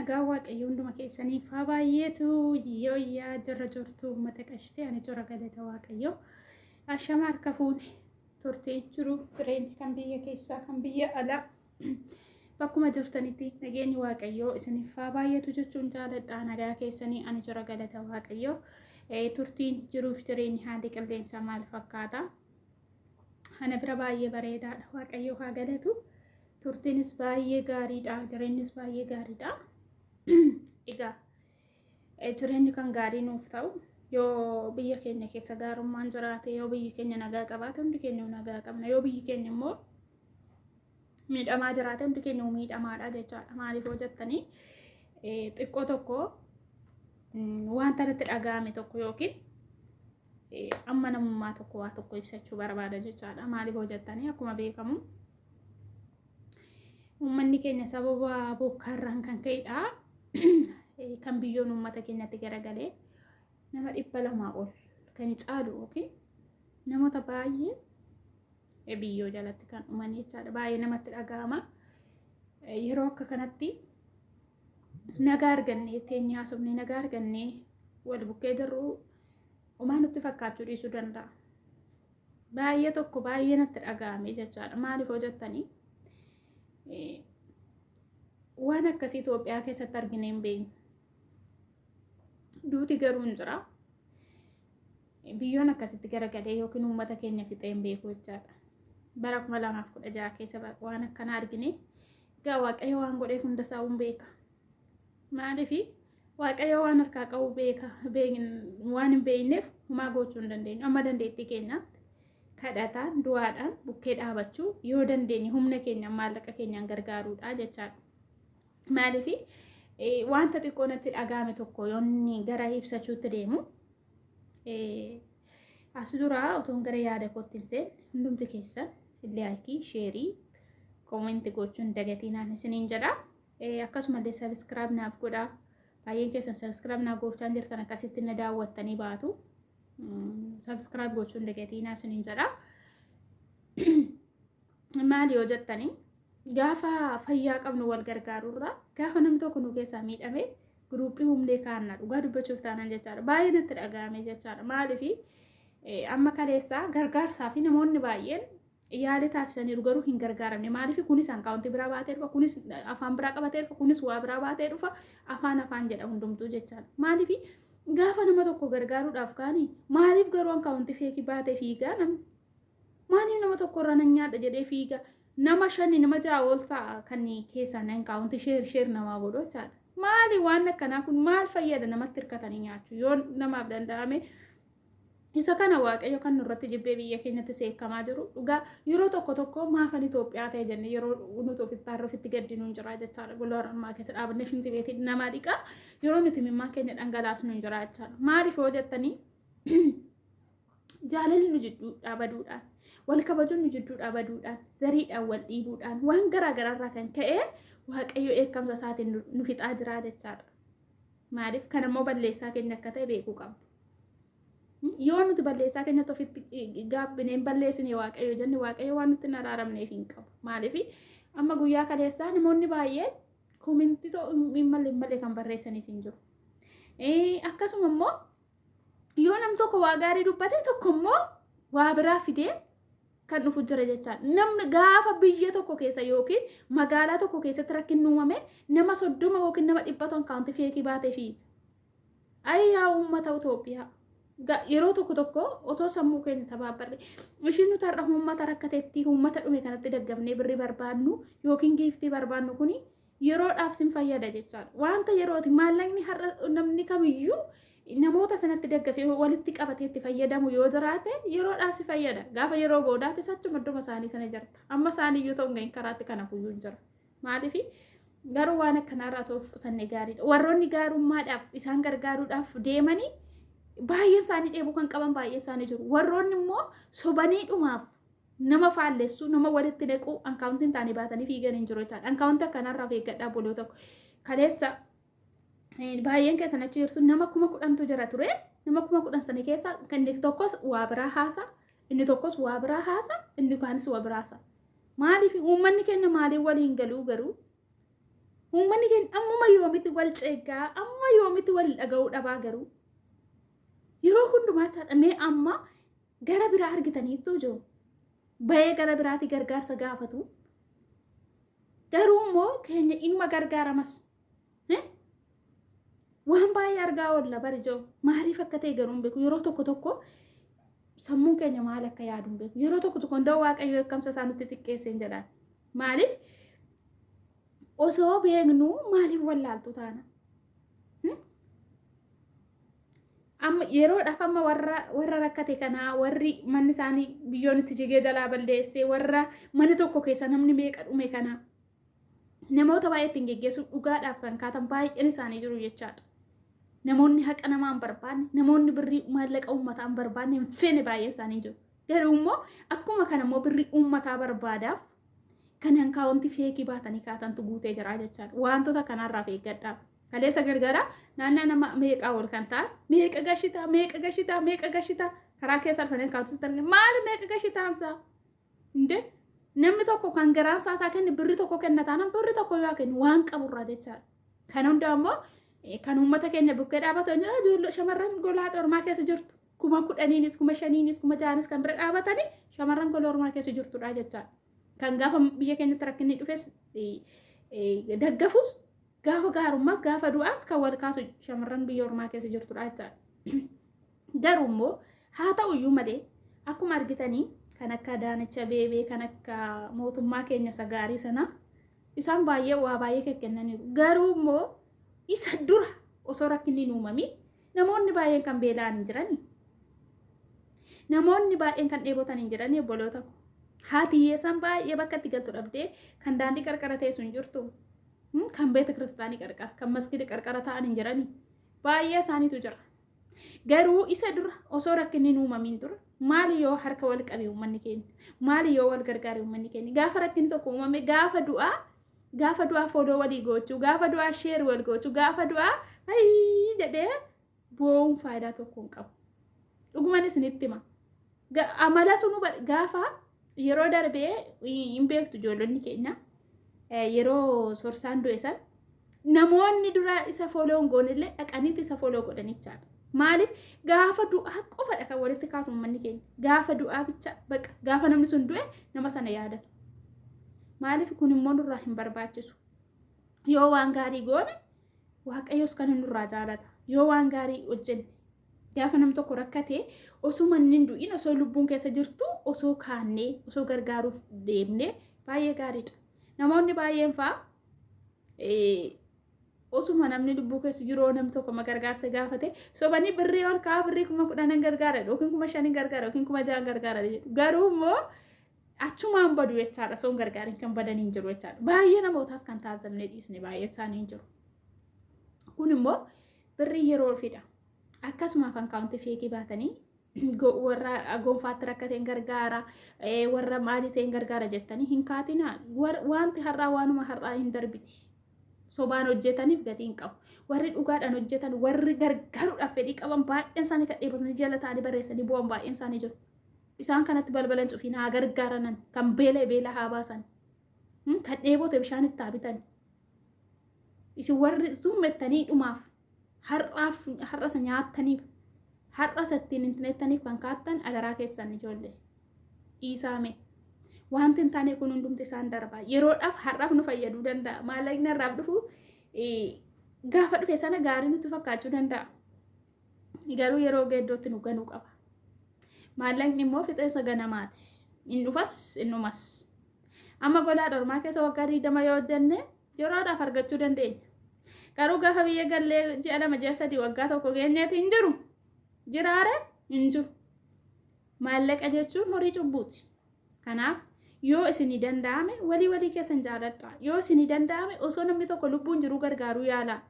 Nagaa Waaqayyo hunduma keessaniif haa baay'eetu. Yooyyaa, jirra jirtu uummata qashitee? Ani jira, galata Waaqayyo. Ashama, harka fuune. Turtiin jiruuf jireenya kan biyya keessaa, kan biyya alaa, bakkuma jirtanitti nageenyi Waaqayyoo isiniif haa baay'eetu jechuun jaaladha. Nagaa keessanii? Ani jira, galata Waaqayyo. Turtiin jiruuf jireenyi, haalli qilleensaa maal fakkaata? Ana bira baay'ee bareedaadha. Waaqayyo haa galatu. Turtiinis baay'ee gaariidha. Jireenyis baay'ee gaariidha. Egaa jireenyi kan gaarii nuuf ta'u yoo biyya keenya keessa gaarummaan jiraate, yoo biyyi keenya nagaa qabaate, hundi keenya nagaa qabna. Yoo biyyi keenya immoo miidhamaa jiraate, hundi keenya miidhamaadha jechaadha. Maaliif hoo jettanii, xiqqoo tokko wanta natti dhaga'ame tokko yookiin amma namummaa tokko waa tokko ibsachuu barbaada jechaadha. Maaliif hoo jettanii, akkuma beekamu uummanni keenya sababa bokkaarraan kan ka'edha. Kan biyyoon uummata keenyatti garagalee nama 200 ol kan caalu yookiin namoota baay'ee biyyoo jalatti kan dhuman jechaadha. Baay'ee namatti dhaga'ama. Yeroo akka kanatti nagaa argannee teenyee haasofnee, nagaa argannee wal bukkee jirru homaa nutti fakkaachuu dhiisuu danda'a. Baay'ee tokko baay'ee natti dhaga'ame jechaadha. Maaliif hoo jettanii, waan akkasii Itoophiyaa keessatti arginee hin beeknu. Duuti garuu hin jira. Biyyoon akkasitti garagalee yookiin uummata keenya fixee hin beeku jechaadha. Bara 2016 keessa waan akkanaa argine. Egaa Waaqayyo waan godheef hunda isaa hin beeka. Maaliif? Waaqayyo waan harkaa qabu beeka. Waan hin beekneef homaa gochuu hin dandeenyu. Amma dandeettii keenyaatti kadhataan, du'aadhaan bukkee dhaabachuu yoo dandeenye, humna keenya, maallaqa keenyaan gargaaruudha jechaadha. Maaliif, wanta xiqqoo natti dhaga'ame tokko yoonni gara ibsachuutti deemu, as duraa otoon gara yaada kootti hin seenne, hundumti keessan like, share, comment gochuun dagatinaan isiniin jedha. Akkasumallee subscribe naaf godhaa. Baay'een keessan subscribe naaf goochaa jirtan, akkasitti na daawwattanii baatu. Subscribe gochuun dagatinaa isiniin jedha. Maali yoo jettanii, gaafa fayyaa qabnu wal gargaarurra gaafa namni tokko nu keessaa miidhame group humnee kaanna, dhugaa dubbachuuf taanaan jechaadha. Baay'ee natti dhaga'ame jechaadha. Maaliif, amma kaleessaa gargaarsaa fi namoonni baay'een yaalii taasisaniiru, garuu hin gargaaramne. Maaliif, kunis account biraa baatee dhufa, kunis afaan biraa qabatee dhufa, kunis waa biraa baatee dhufa, afaan afaan jedha hundumtuu jechaadha. Maaliif, gaafa nama tokko gargaaruudhaaf kaanii, maaliif garuu account fake baatee fiigaa namni? Maaliif nama tokko irraa nan nyaadha jedhee fiiga? Nama shani, nama ja'a ol ta'a kan keessaan account share share namaa godhu jechaadha. Maali waan akkanaa kun? Maal fayyada namatti hirkatanii nyaachuu? Yoo namaaf danda'ame isa kana Waaqayyo kan nurratti jibbee biyya keenyatti seekkamaa jiru dhugaa. Yeroo tokko tokko maafan Itoophiyaa ta'e jenne yeroo nuti ofitti har'a ofitti gaddinu hin jira jechaadha. Gola ormaa keessa dhaabannee shinti beetii namaa dhiqaa yeroo nuti mimmaan keenya dhangalaasnu hin jira jechaadha. Maaliif yoo jettanii, jaalalli nu jidduu dhaabaduudhaan, wal kabajuun nu jidduu dhaabaduudhaan, zariidhaan wal dhiibuudhaan, waan garaa garaarraa kan ka'e Waaqayyo eekkamsa isaatiin nu fixaa jira jechaadha. Maaliif, kan immoo balleessaa keenya akka ta'e beekuu qabna. Yoo nuti balleessaa keenyatti ofitti gaabbinee hin balleessine Waaqayyo jenne, Waaqayyo waan nutti hin araaramneef hin qabu. Maaliif, amma guyyaa kaleessaa namoonni baay'een comment hin malle hin malle kan barreessanis hin jiru. Akkasuma immoo yoo nam tokko waa gaarii dubbate, tokko immoo waa biraa fidee kan dhufu jira jechaadha. Namni gaafa biyya tokko keessa yookiin magaalaa tokko keessatti rakkinni uumame, nama 30 yookiin nama 100 account fake baatee fi ayyaa uummata Itoophiyaa. Yeroo tokko tokko otoo sammuu keenya tabaabbarre, ishiin nuti har'a uummata rakkateetti, uummata dhume kanatti daggafnee birri barbaadnu yookiin gift barbaadnu kuni yeroodhaaf sin fayyada jechaadha. Wanta yerooti. Maallaqni har'a namni kamiyyuu namoota sanatti daggafee walitti qabatee itti fayyadamu yoo jiraate, yeroodhaaf si fayyada. Gaafa yeroo boodaattis achuma idduma isaanii sana jirta. Amma isaaniiyyuu ta'u hin karaatti kanafuyyuu hin jira. Maaliif, garuu waan akkanaarraa ta'uuf qusannee gaariidha. Warroonni gaarummaadhaaf isaan gargaaruudhaaf deemanii baay'een isaanii dheebuu kan qaban baay'een isaanii jiru. Warroonni immoo sobanii dhumaaf nama faallessuu, nama walitti naquu, accountiin taanii baatanii fiigan hin jiru jechaadha. Account akkanaarraa of eeggadhaa boloo tokko. Kaleessa baay'een keessan achi jirtu, nama 10,000tu jira ture. Nama 10,000 sana keessa inni tokkos waa biraa haasa, inni tokkos waa biraa haasa, inni kaanis waa biraa haasa. Maaliif uummanni keenya maaliin waliin galuu garuu? Uummanni keenya ammuma yoomitti wal ceeggaa, amma yoomitti wal dhaga'uu dhabaa garuu? Yeroo hundumaa jechaadha. Mee amma gara biraa argitaniittuu jiru. Bahee gara biraatti gargaarsa gaafatu. Garuu immoo keenya inuma gargaaramas. Waan baay'ee argaa oolla bari jiru. Maaliif akka ta'e garuu hin beeku. Yeroo tokko tokko sammuun keenya maal akka yaadu hin beeku. Yeroo tokko tokko hunda'u Waaqayyo eekkamsa isaa nutti xiqqeesseen jedhaan. Maaliif osoo beeknu maaliif wallaaltu taana? Amma yeroodhaaf amma warra warra rakkate kanaa, warri manni isaanii biyyoon itti jigee jalaa balleessee, warra mana tokko keessa namni meeqa dhume kanaa namoota baay'ee ittiin geggeessuuf dhugaadhaaf kan kaatan baay'een isaanii jiru jechaadha. Namoonni haqa namaa hin barbaanne, namoonni birrii maallaqa uummataa hin barbaanne, hin feene baay'een isaanii jiru. Garuu immoo akkuma kana immoo birrii uummataa barbaadaaf kan akkaawuntii feekii baatanii kaatantu guutee jira jechaadha. Wantoota kanarraa of eeggadhaa. Kaleessa gargara naannaa nama meeqaa ol kan ta'an meeqa gashitaa, meeqa gashitaa, meeqa gashitaa karaa keessa dhufanii kaatu sitti argina. Maali meeqa gashitaansaa? Inde namni tokko kan garaan isaa isaa kenne birri tokko kenna taanaan birri tokko yoo kennu waan qaburraa jechaadha. Kan hundaa immoo kan uummata keenya bukkee dhaabatu hin jira, ijoollee shamarran golaa ormaa keessa jirtu. 10,000nis, 5,000nis, 6,000nis kan bira dhaabatanii shamarran gola ormaa keessa jirtudha jechaadha. Kan gaafa biyya keenyatti rakkinni dhufes daggafus, gaafa gaarummaas gaafa du'aas kan wal kaasu shamarran biyya ormaa keessa jirtudha jechaadha. Garuu immoo haa ta'u iyyuu malee akkuma argitanii kan akka Adaanech Abeebee, kan akka mootummaa keenya isa gaarii sana, isaan baay'ee waa baay'ee kennaniiru. Garuu immoo isa dura osoo rakkinni hin uumamin namoonni baay'een kan beela'an hin jirani. Namoonni baay'een kan dheebotan hin jirani, obboloota ko. Haati hiyyeessaan baay'ee bakka itti galtu dhabdee kan daandii qarqara teessu hin jirtu. Kan beeta kiristaanii qarqara, kan masgida qarqara ta'an hin jirani. Baay'ee isaaniitu jira. Garuu isa dura osoo rakkinni hin uumamin dura maali yoo harka wal qabe uummanni keenya? Maali yoo wal gargaare uummanni keenya? Gaafa rakkinni tokko uumame, gaafa du'aa follow walii gochuu, gaafa du'aa share wal gochuu, gaafa du'aa ayii jedhee boo'uun faayidaa tokko hin qabu. Dhuguman isinitti hima. Amalatu nu gaafa yeroo darbee hin beektu, ijoollonni keenya yeroo Sorsaan du'e san namoonni dura isa follow hin goonellee dhaqaniitti isa follow godhanii jechaadha. Maaliif? Gaafa du'aa qofadha kan walitti kaatu uummanni keenya. Gaafa du'aa bicha baqa, gaafa namni sun du'e nama sana yaadatu. Maaliif? Kun immoo nurraa hin barbaachisu. Yoo waan gaarii goone Waaqayyos kan nurraa jaalata. Yoo waan gaarii hojjenne, gaafa nam tokko rakkate osoo inni hin du'in, osoo lubbuun keessa jirtu, osoo kaannee osoo gargaaruuf deemnee baay'ee gaariidha. Namoonni baay'een fa'aa osuma namni lubbuu keessa jiru namni tokko ma gargaarsa gaafate sobanii birrii ol kaa'aa, birrii 10,000 gargaara yookiin 5,000 gargaara yookiin 6,000 gargaara jedhu. Garuu immoo achumaan badu jechaadha. Osoo hin gargaarin kan badan hin jiru jechaadha. Baay'ee namootaas kan taasifamnee dhiisne baay'een isaanii hin jiru. Kun immoo birrii yeroo fida. Akkasuma kan kaawuntii feekii baatanii warra gonfaatti rakkateen gargaara, warra maalii ta'een gargaara jettanii hin kaatinaa. Wanti har'aa waanuma har'aa hin darbiti. Sobaan hojjetaniif gatii hin qabu. Warri dhugaadhaan hojjetan, warri gargaaruudhaaf fedhii qaban baay'een isaanii kan dheebotanii jala ta'anii barreessanii bu'an baay'een isaanii jiru. Isaan kanatti balbala hin cufiin, haa gargaaranan. Kan beela beela haa baasan. Kan dheebote bishaan itti haa bitan. Isin warri zummettanii dhumaaf har'aaf, har'a isa nyaattaniif, har'a isa ittiin intinettaniif kan kaattan, adaraa keessan ijoollee dhiisaame. Wanti hin taane kun hundumti isaan darba. Yeroodhaaf har'aaf nu fayyaduu danda'a. Maallaqni har'aaf dhufu gaafa dhufe sana gaarii nutti fakkaachuu danda'a. Garuu yeroo geeddootti nu ganuu qaba. Maallaqni immoo fixeensa ganamaati. Hin dhufas, hin dhumas. Amma golaa dhormaa keessa waggaa 20 yoo hojjenne yeroodhaaf argachuu dandeenya. Garuu gaafa biyya gallee ji'a 2, ji'a 3, waggaa tokko geenyeeti hin jiru. Jiraare hin jiru. Maallaqa jechuun horii cubbuuti. Kanaaf yoo isinii danda'ame walii walii keessan jaaladha. Yoo isinii danda'ame osoo namni tokko lubbuun jiruu gargaaruu yaalaa.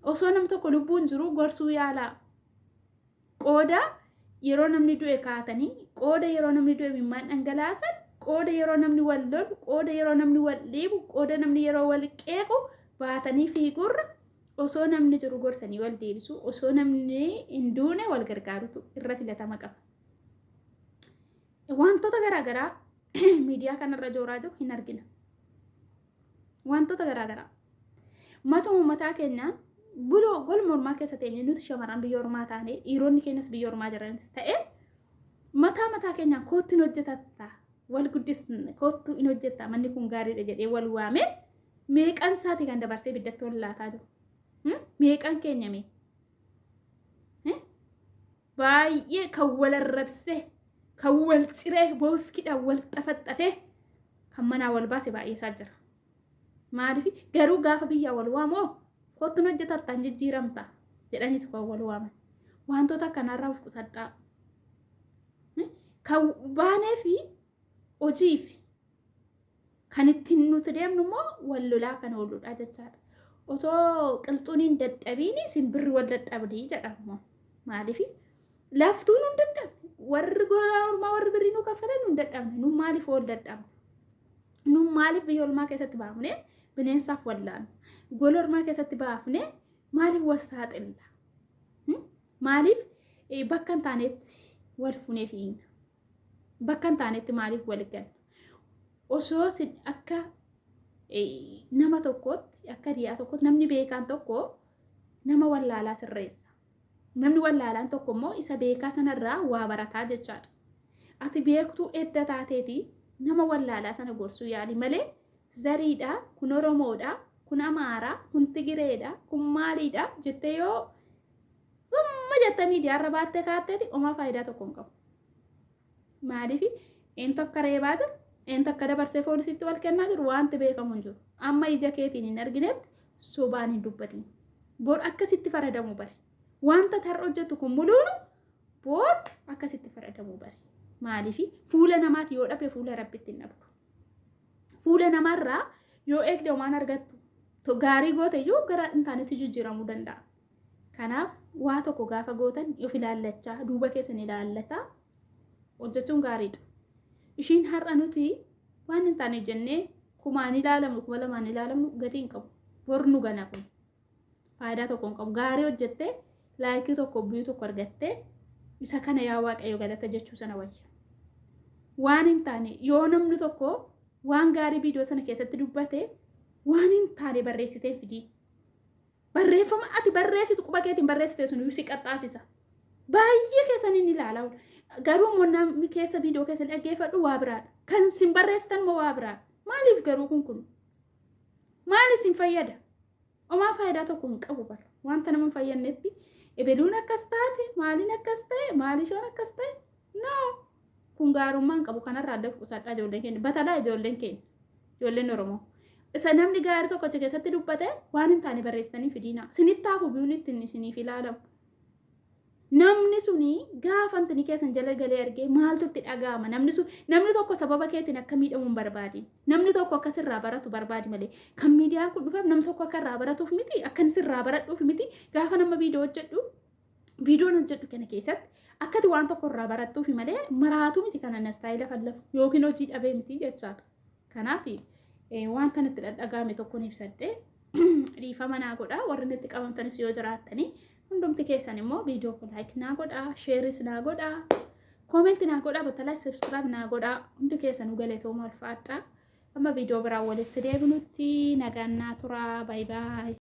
Osoo namni tokko lubbuun jiruu gorsuu yaalaa. Qooda yeroo namni du'e kaatanii, qooda yeroo namni du'e imimmaan dhangalaasan, qooda yeroo namni wal lolu, qooda yeroo namni wal dhiibu, qooda namni yeroo wal qeequ baatanii fiigurra osoo namni jiru gorsanii wal deebisu, osoo namni hin duune wal gargaarutu irra filatama qaba. Wantoota garaagaraa miidiyaa kanarra jooraa jiru hin argina. Wantoota garaagaraa. Matuma mataa keenyaan buloo golma ormaa keessa teenye nuti shamarran biyya ormaa taane dhiironni keenyas biyya ormaa jiranis ta'e mataa mataa keenyaan koottu hin hojjetatta wal guddisna koottu hin hojjetta manni kun gaariidha jedhee wal waame meeqan isaati kan dabarsee ibiddatti wal laataa jiru. Meeqan keenya mee? Baay'ee kan wal arrabsee kan wal ciree booskidhaan wal xafaxafee kan manaa wal baase baay'ee isaa jira. Maaliif garuu gaafa biyyaa wal waamoo kottu hojjetattaan jijjiiramta jedhaniitu kan wal waaman. Wantoota akkanarraa of qusadhaa. Kan baanee fi hojiif kan ittiin nuti deemnu immoo wal lolaa kan ooludha jechaadha. Otoo qilxuun hin dadhabiin simbirri wal dadhabdii jedhama. Maaliif laftuu nu hin dadhabne warri gola ormaa warri birrii nu kaffalan nu hin dadhabne nu maaliif wal dadhabne? Nu maaliif biyya ormaa keessatti baafne bineensaaf wallaanna? Gola ormaa keessatti baafne maaliif wal saaxilla? Maaliif bakka hin taanetti wal funee fiigna? Bakka hin taanetti maaliif wal ganna? Osoo sin akka nama tokkootti akka riyaa tokkootti namni beekaan tokko nama wallaalaa sirreessa. Namni wallaalaan tokko immoo isa beekaa sanarraa waa barataa jechaadha. Ati beektuu edda taateeti nama wallaalaa sana gorsuu yaali malee zariidha, kun Oromoodha, kun Amaaraa, kun Tigireedha, kun maaliidha jettee yoo summa jettee miidiyaarra baattee kaatteeti homaa faayidaa tokko hin qabu. Maaliif eenyu akka reebaa jiru, eenyu akka dabarsee poolisiitti wal kennaa jiru wanti beekamu hin jiru. Amma ija keetiin hin arginetti sobaan hin dubbatin. Bor akkasitti faradamuu bari. Wanta tarra hojjetu kun muluunu bor akkasitti faradamuu bari. Maaliif fuula namaati yoo dhabe fuula rabbitti hin dhabdu. Fuula namarraa yoo eegde waan argattu gaarii goote iyyuu gara hin taanetti jijjiiramuu danda'a. Kanaaf waa tokko gaafa gootan of ilaallachaa duuba keessan ilaallataa hojjechuun gaariidha. Ishiin har'a nuti waan hin taane jennee kumaan ilaalamnu 2000 ilaalamnu gatii hin qabu. Bor nu gana kun. Faayidaa tokko hin qabu. Gaarii hojjettee like tokko view tokko argattee isa kana yaa Waaqayyo galata jechuu sana wayya. Waan hin taane yoo namni tokko waan gaarii viidiyoo sana keessatti dubbate waan hin taane barreessitee fidii. Barreeffama ati barreessitu quba keetiin barreessite sun si qaxxaasisa. Baay'ee keessan inni ilaala. Garuu immoo namni keessa viidiyoo keessan dhaggeeffadhu waa biraadha. Kan isin barreessitan immoo waa biraadha. Maaliif garuu kun? Maal isin fayyada? Homaa faayidaa tokko hin qabu bara. Wanta nama hin fayyadnetti ebeluun akkas taate, maaliin akkas ta'e, maali ishaan akkas ta'e? No! Kun gaarummaa hin qabu. Kanarraa adda of qusadhaa ijoolleen keenya. Batalaa ijoolleen keenya. Ijoolleen Oromoo. Isa namni gaarii tokko achi keessatti dubbate waan hin taane barreessitanii fidiina. Sinitti hafu biyyoon ittiin isiniif ilaalamu. Namni suni gaafa intini keessan jala galee argee maaltu itti dhaga'ama? Namni sun namni tokko sababa keetiin akka miidhamu hin barbaadin. Namni tokko akka sirraa baratu barbaadi malee. Kan miidiyaan kun dhufeef namni tokko akka irraa baratuuf miti, akka inni sirraa baradhuuf miti. Gaafa nama viidiyoo hojjedhu, viidiyoon hojjedhu kana keessatti akkati waan tokko irraa barattuuf malee maraatu miti kana nastaayila fallafu yookiin hojii dhabee miti jechaadha. Kanaaf wanta natti dhadhaga'ame tokkoon ibsadhe dhiifama naa godha. Warri natti qabamtanis yoo jiraattanii hundumti keessan immoo viidiyoo kun like naa godha, shareis naa godha, comment naa godha, battalaa subscribe naa godha. Hundi keessanuu galatooma ulfaadha. Amma viidiyoo biraan walitti deebinutti nagaan naa tura. Bye bye.